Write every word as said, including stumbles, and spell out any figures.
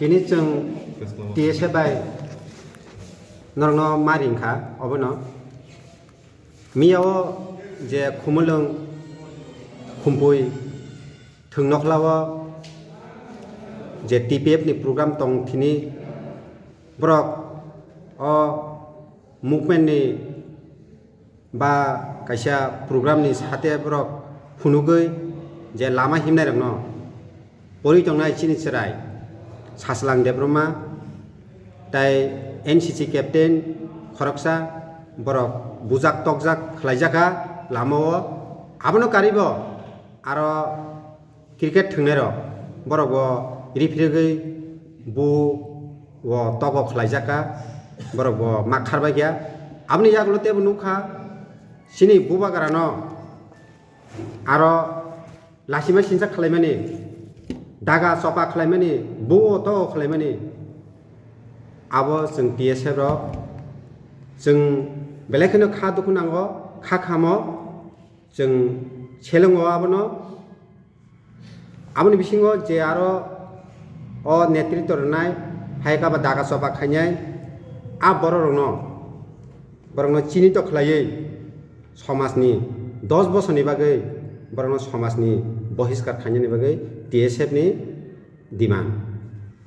Tini chwng T S F bai norokno ma ringkha obono. Miyao je khumulwng khumpui thwng nokhlao je T P F ni program tong thini borok o movement ni ba kaisa program ni sate borok phunugwi je lama himnai rokno pori tongnai chini chwrai Sachwlang Debbarma tai N C C captain khoroksa borok bujak tokjak khlaijakha lamao. Abono karibo aro cricket thwngnairok borok bo rifrigwi bu o togo khlaijakha, borok bo mak kharbaikha. Aboni yagulo teibo nukha chini bubagrano aro lasima sinsa khlaimani, daga chopa khlaimani, bu o togo khlaimani. Abo chwng T S F rok chwng belai kheno kha dukhu nango, kha khamo chwng selwngo abono. Aboni bisingo je aro o netritw rwnai, hai khe ba daga choba khainai, a bororokno, borokno chinito khlaiwi somajni dos bosorni bagwi borokno somajni bohiskar khainani bagwi T S F ni demand.